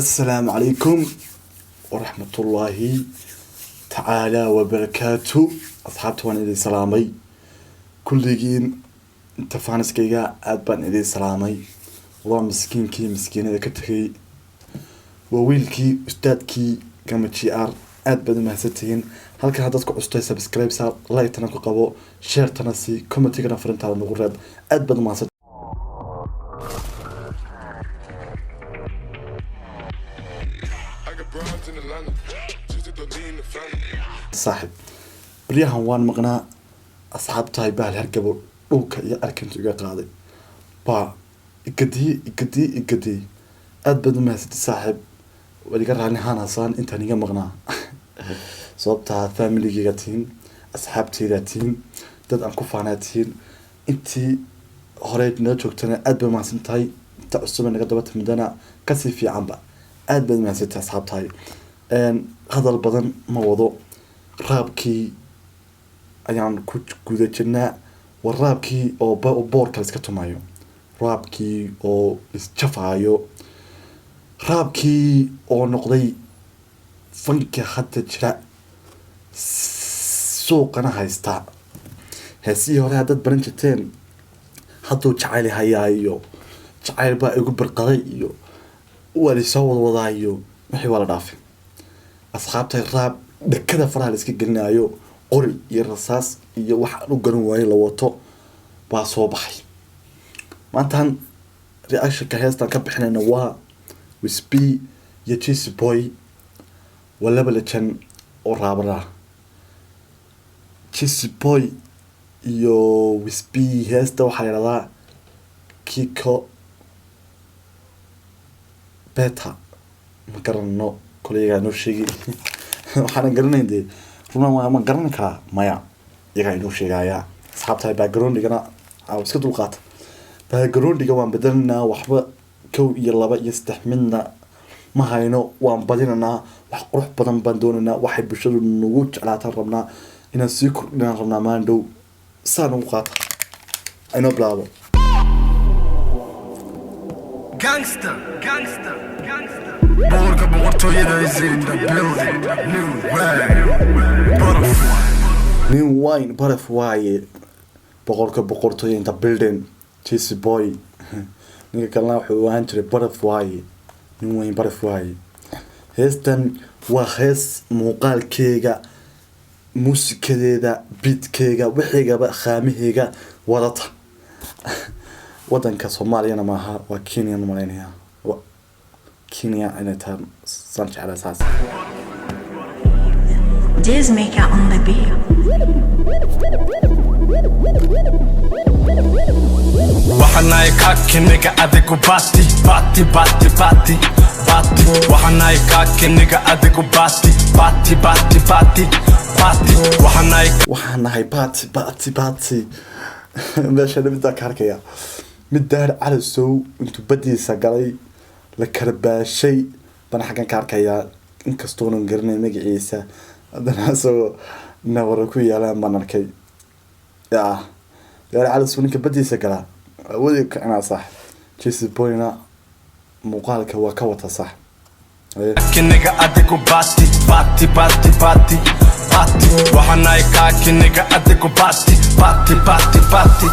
Assalaamu calaykum waraxmatullaahi tacaala wabarakaatu. Asxaabta, waan idin salaamay kulligiin. Inta fanskayga aada baan idin salaamay. Waa miskiinkii miskiinada ka tegay, waa wiilkii ustaadkii Gama GR. Aada baad umahadsantihiin. Halkan haddaad ku custay, subscribe saar, like-tana ku qabo, share-tana sii, commentigana farintaada nagu reeb. Aada baad umahadsan. I got broads in Atlanta, just to lean the family. Saaxib, baryahan waan maqnaa, asxaabtahay. Bahal hargabo dhulka iyo arkintu iga qaaday baa igadiyey, igadiyey, igadiyey. Aada baad umahadsantay, saaxib. Waad iga raali ahaanaysaan intaan iga maqnaa, sababtaa familigayga tihiin, asxaabteyda tihiin, dad aan ku faanaa tihiin. Intii horey nala joogtana aad bay umahadsan tahay, inta cusube naga daba timidana kasii fiicanba. Aad baad umahadsantahay, asxaabtahay. Hadal badan ma wado. Rapkii ayaan ku guda jirnaa. War rapkii oo boorka la iska tumayo, rapkii oo isjafaayo, rapkii oo noqday fanka hadda jira, suuqana haysta. Heesihii hore haddaad baran jirteen, hadduu jacayl hayaa iyo jacayl baa igu birqaday iyo waa laisoo wadwadaa iyo wixii waa la dhaafay, asxaabtay. Rap dhakada faraha la iska gelinayo, qori iyo rasaas iyo wax aan u garan waayo la wato baa soo baxay. Maantaan reactionka heestaan ka bixinayna waa Whiz-B iyo Jeazy Boy. Waa laba lejan oo rapper ah, Jeazy Boy iyo Whiz-B. Heesta waxaa la yidhahdaa Kiko Beta. Ma garanano, kole iyagaa noo sheegi. Waxaanan garanayn dee runa ma garan karaa? Maya, iyagaa inoo sheegaya. Asxaabtahay, backgroundigana aa iska dulqaata. Backgroundiga waan bedelanaa. Waxba kow iyo laba iyo saddex midna ma hayno, waan badinanaa. Wax qurux badan baan doonaynaa, waxay bulshadu nagu jeclaataan rabnaa inaan sii kordhinaan rabnaa. Maalin dhow saa nagu qaata, inoo bilaabo. Gangster, gangster, gangster. Boqorka boqortooyada is in the building. New way. Butterfly. Nin wine baraf waaye, boqorka boqortooya in the building, Jeazy Boy. Ninka kalena wuxuu ahaan jiray baraf waaye, nin weyn baraf waaye. Heestan waa hees muuqaalkeega, muusikadeeda, beatkeyga, wixiigaba khaamaheyga wadata. Wadanka Soomaaliyana maaha, waa Kenya malaynaya. Kenya inay tahay saan jeclaa saas. Jazz Maker on the beat. Waxaan nahay kaki nigga, adigu bati bati bati bati bati. Waxaan nahay kaki nigga, adigu bati bati bati bati bati. Waxaan nahay Waxaan nahay bati bati bati. Meeshana middaa ka arkaya, mid Daar Calasow intuu badiisa galay la karbaashay baan xaggan ka arkayaa. Inkastoonan garanay magaciisa, haddana isagoo nabaro ku yaalaan baan arkay. Ya Daar Calasow ninka badiisa galaa awoodi kicinaa, sax. Jeazy Boyna muuqaalka waa ka wata, sax. Kaki nigga, adigu bati bati bati bati bati. Waxaan nahay kaki nigga, adigu bati bati bati bati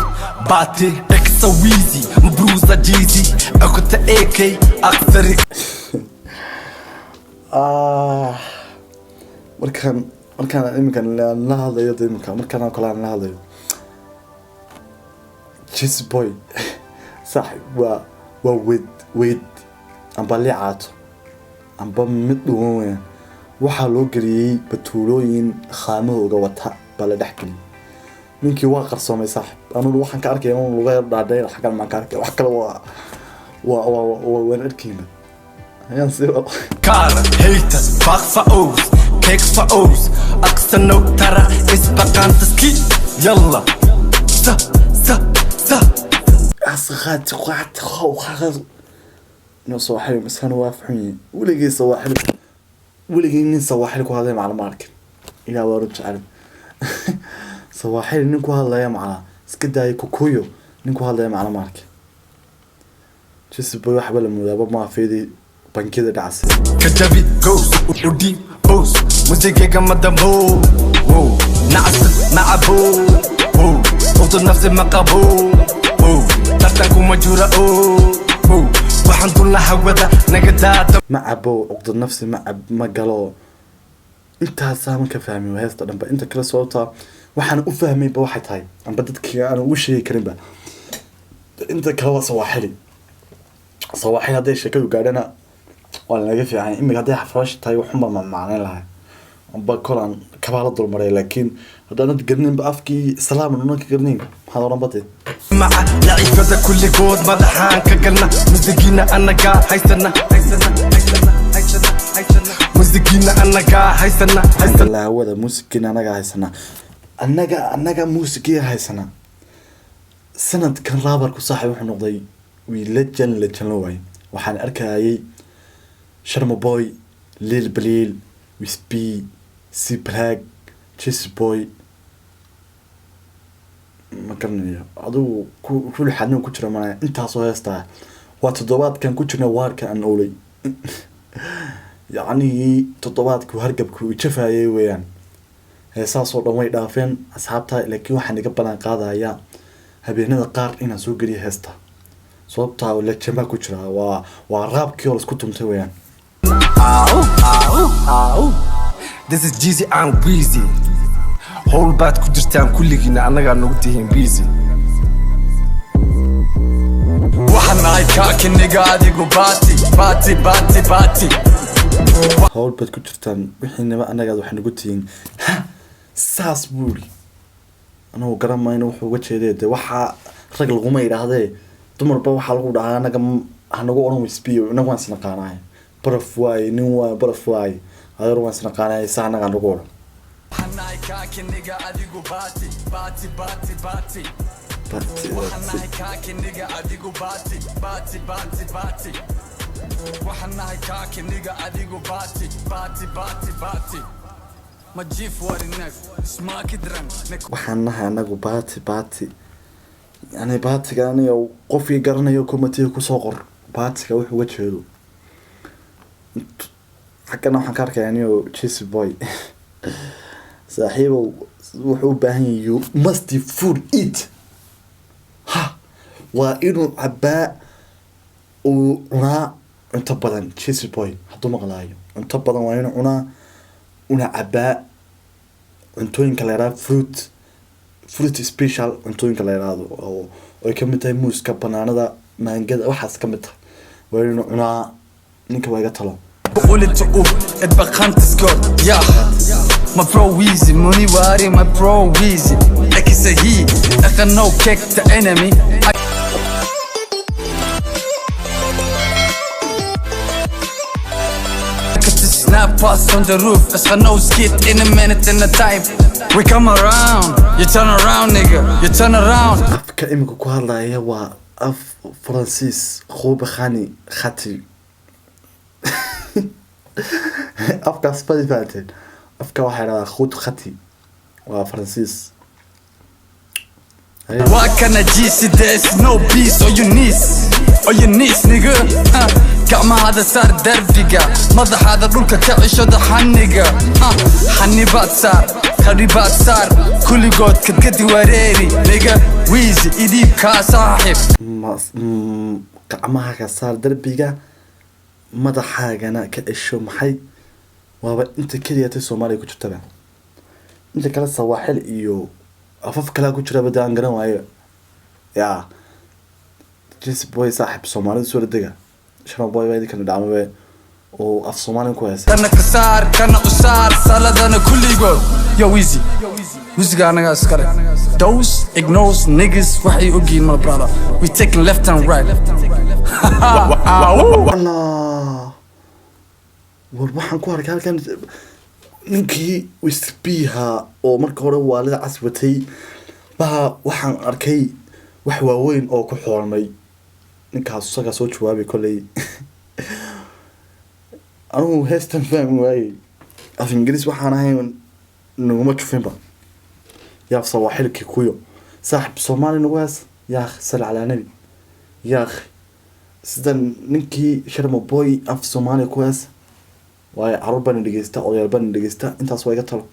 bati. Exa Weezy, Mbruza Jeezy, Akuta AK, Aksari. Ah, markaan iminkan la hadlayo de, iminka markaan oo kale aan la hadlayo Jeazy Boy, saaxib, waa weyd weyd amba liicaato amba mid dhuwan weyaan. Waxaa loo geliyey batuulooyin khaamahooga wata baa la dhex geliyey. Ninkii waa qarsoomay, saaxib. Anugu waxaan ka arkaya un luga yar dhaadheer xaggan baan ka arkaya. Wax kale waa waan arkayna ayaan sii wado. Kara, haters, fuck for O's, cakes for O's, Aksano Tara, Isbakantaski, Yalla, Sa, sa, sa. Asqaad qaad qaad inuu sawaaxili miskana waa xun yihiin. Weligii sawaaxili, weligii nin sawaaxili ku hadlaya macala ma arkin. Ilaa waa jecel sawaaxili nin ku hadlaya macala iska daaya, Kukuyo nin ku hadlaya macala ma arkin. Jeazy Boy waxba la moodaaba maafeedii. Bangiyada dhacasa. Kajabi goos u dhiib boos musigayga madambo, wow, nacas macabo, wow, uqdud nafsi maqabo, wow, tartankuma jura, oh, wow, waxaan dulna hawada naga daada. Ma cabo, cuqdad nafsi ma cab, ma galo. Intaasaa ma ka fahmi heesta dhanba. Inta kale sababta waxaan u fahmayba waxay tahay amba dadkii aan ugu sheegi karinba. Inta kale waa Sawaaxili. Sawaaxili hadday sheekadu gaadhana waa lanaga fiican. Imika hadday xafraash tahay, waxunbaa mamacnayn lahay amba kolaan kabaa la dulmaray, laakiin haddaanad garaninba afkii islaam nuna ka garanayn, maxaad odhan bade? Maca laciifada kulligood madaxaan ka galna. Musigiina annagaa haysana, musigiina annagaa haysana, haysana. Laawada muusigiina anagaa haysanaa, annaga muusigii haysanaa. Sanadkan rapperku, saaxib, wuxuu noqday wiila jan la waayay. Waxaan arkayay Sharma Boy, Lil Baliil, Wisby, C Black, Jeazy Boy, ma garanayo adigu kulli xadnigu ku jira manaya. Intaasoo heestaa waa toddobaadkan ku jirna waarka aan oolay, yacni toddobaadku hargabku ijafayay weeyaan. Heesaasoo dhan way dhaafeen, asxaabta, laakiin waxaan iga ballan qaadayaa habeenada qaar inaan soo geliyo heesta, sababtaa lejama ku jira. Waa rapkii oo laisku tuntay weeyaan. This is Jeezy and Weezy. Howl baad ku jirtaan kulligiina, annagaa nagu tihiin busy. Waxaan nahay kaakiniga, adigu baati baati baati baati. Hawl baad ku jirtaan wixiinaba, annagaad wax nagu tihiin. Ha, saas buu yidhi. Anagu garan mayno wuxuu uga jeedee. De waxaa rag laguma yidhaahdee, dumarba waxaa lagu dhahaa. Anaga hanagu odhan wisbiyo, inagu waan isnaqaanaay. Baraf waaye, nin waaye, baraf waaye, adeer, waan isnaqaanaay. Saa annagaa nagu odhan. Waxaan nahay kaakiniga, adigu baati baati baati baati. Baati. Waxaan nahay kaakiniga, adigu baati baati baati baati. Waxaan nahay kaakiniga, adigu baati baati baati baati. Ma jiif warinag ismaakidran. Waxaan nahay anagu baati baati, yani baatiga aniga qofkii garanayo commentiga kusoo qor baatiga wuxuu uga jeedo. Xaggana waxaan ka arkaya anigo Jeazy Boy, saaxiibow, wuxuu u baahan yahay, you must food eat. Ha, waa inuu cabaa, uu cunaa cunto badan. Jeazy Boy hadduu maqlaayo, cunto badan waa inuu cunaa una cabaa cuntooyinka la yidhaha fruit special, cuntooyinka la yidhaahdo oo ay kamid tahay muuska, banaanada, maangada, waxaas kamid tahay waa inuu cunaa ninka. Waa iga talo. Ulit upp ett bekantskap, ja. My bro Weezy, money wari, my bro Weezy. Ekisa he, eka no kick the enemy. I get to snap us on the roof. It's no skit in a minute in a time. We come around, you turn around, nigga, you turn around. Afka imika ku hadlaya waa af Faransiis. Khuba khani khati, afkaas badi fahanteen. Afka waxaa idhahdaa khud khati, waa Faransiis. What can I G see? There's no peace on your knees, on your knees, nigga. Huh. Gacmahada saar darbiga, madaxaada dhulka ka cishada xaniga. Huh. Xanibaad saar, kharibaad saar, kulligood kadkadi wareeri, nigga. Weezy idhiibkaa, saaxib. Gacmaha ka saar darbiga, madaxaagana ka cesho. Maxay waaba inta keliya tay Soomaaliya ku jirtaba? Inta kale Sawaaxil iyo afaf kalea ku jiraba dee aan garan waayo. Ya Jeazy Boy, saaxib, Soomaalida soo dega. Sharma Boy baa idinkana dhacmabe oo af Soomaaliya ku heesa. Kana ka saar, kana u saar saladana kulligood. Yo Weezy, musiga anagaa iskale. Those ignores niggas waxay ogyihiin mal, brother. We taking left and right. Allah, war waxaan ku arkay halkan ninkii wisbiha oo marka hore waalida cas watay baa waxaan arkay wax waaweyn oo ku xoolmay ninkaas. Isagaa soo jawaabay. Kolley anigu heestan fahmi waayey, af Ingiriis waxaan ahayn naguma jufinba. Yaab, Sawaaxilkii kuyo, saaxib, Soomaali nagu hees. Yaa akhi, sal calaa nabi, yaa akhi. Sida ninkii Sharma Boy af Soomaaliya ku hees, waayo caruur baana dhegeysta, odayaal baana dhegeysta. Intaas waa iga talo.